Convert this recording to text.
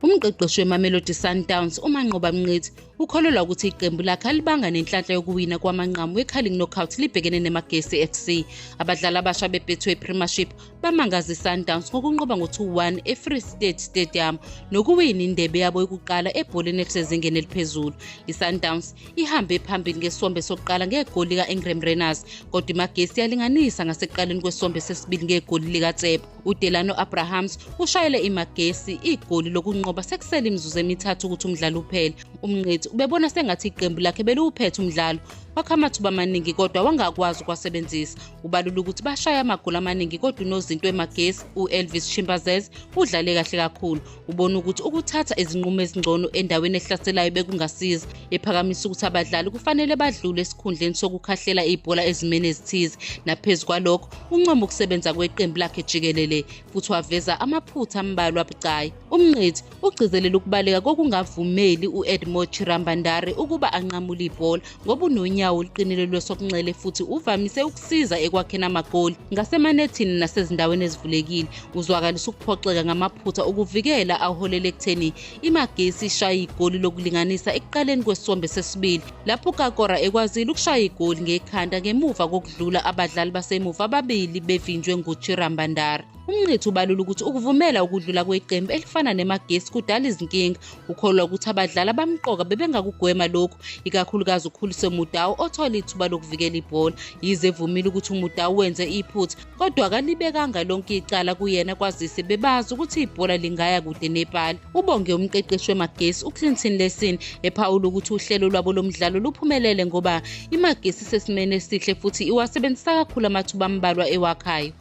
Umqeqeshi weMamelodi Sundowns uManqoba Mnqithi ukholelwa ukuthi iqembu lakhe alibanga nenhlanhla yokuwina kwamanqamu weCarling Knockout libhekene neMagesi FC. Abadlali abasha beBetway Premiership bamangaza iSundowns ngokunqoba ngo-2-1 eFree State Stadium nokuwina indebe yabo yokuqala ebholeni elisezingeni eliphezulu. ISundowns ihambe phambili ngesiwombe sokuqala ngegoli lika-Ingram Reners kodwa iMagesi yalinganisa ngasekuqaleni kwesiwombe sesibili ngegoli likaTsebo. uDelano Abrahams ushayele iMagesi igoli lokunqoba sekusele imizuzu emithathu ukuthi umdlalo uphele. UMnqithi ubebona sengathi iqembu lakhe beliwuphethe umdlalo, wakha amathuba amaningi kodwa wangakwazi ukuwasebenzisa. Ubalula ukuthi bashaya amagoli amaningi kodwa unozinto eMagesi u-Elvis Chimbazez udlale kahle kakhulu. Ubona ukuthi ukuthatha izinqumo ezingcono endaweni ehlaselayo bekungasiza. Ephakamisa ukuthi abadlali kufanele badlule esikhundleni sokukhahlela ibhola ezimeni ezithize. Naphezu kwalokho, uncoma ukusebenza kweqembu lakhe jikelele futhi waveza amaphutha ambalwa abucayi. UMnqithi ugcizelela ukubaleka kokungavumeli u-Edmore Chirambandare ukuba anqamule ibhola ngoba unonyawo oluqinile lwesokunxele futhi uvamise ukusiza ekwakheni amagoli ngasemanethini nasezindaweni ezivulekile. Uzwakalisa ukuphoxeka ngamaphutha okuvikela aholela ekutheni iMagesi ishaye igoli lokulinganisa ekuqaleni kwesiwombe sesibili lapho uKakora ekwazile ukushaya igoli ngekhanda ngemuva kokudlula abadlali basemuva ababili bevinjwe nguChirambandare. UMnqithi ubalula ukuthi ukuvumela ukudlula kweqembu elifana neMagesi kudala izinkinga. Ukholwa ukuthi abadlali abamqoka bebengakugwema lokhu, ikakhulukazi uKhuliso Mudau othole ithuba lokuvikela ibhola. Yize evumile ukuthi uMudau wenze iphutha, kodwa akalibekanga lonke icala kuyena kwazise bebazi ukuthi ibhola lingaya kude nepali. Ubonge umqeqeshi weMagesi uClinton Lesson ephawula ukuthi uhlelo lwabo lomdlalo luphumelele ngoba iMagesi isesimeni esihle futhi iwasebenzisa kakhulu amathuba ambalwa ewakhayo.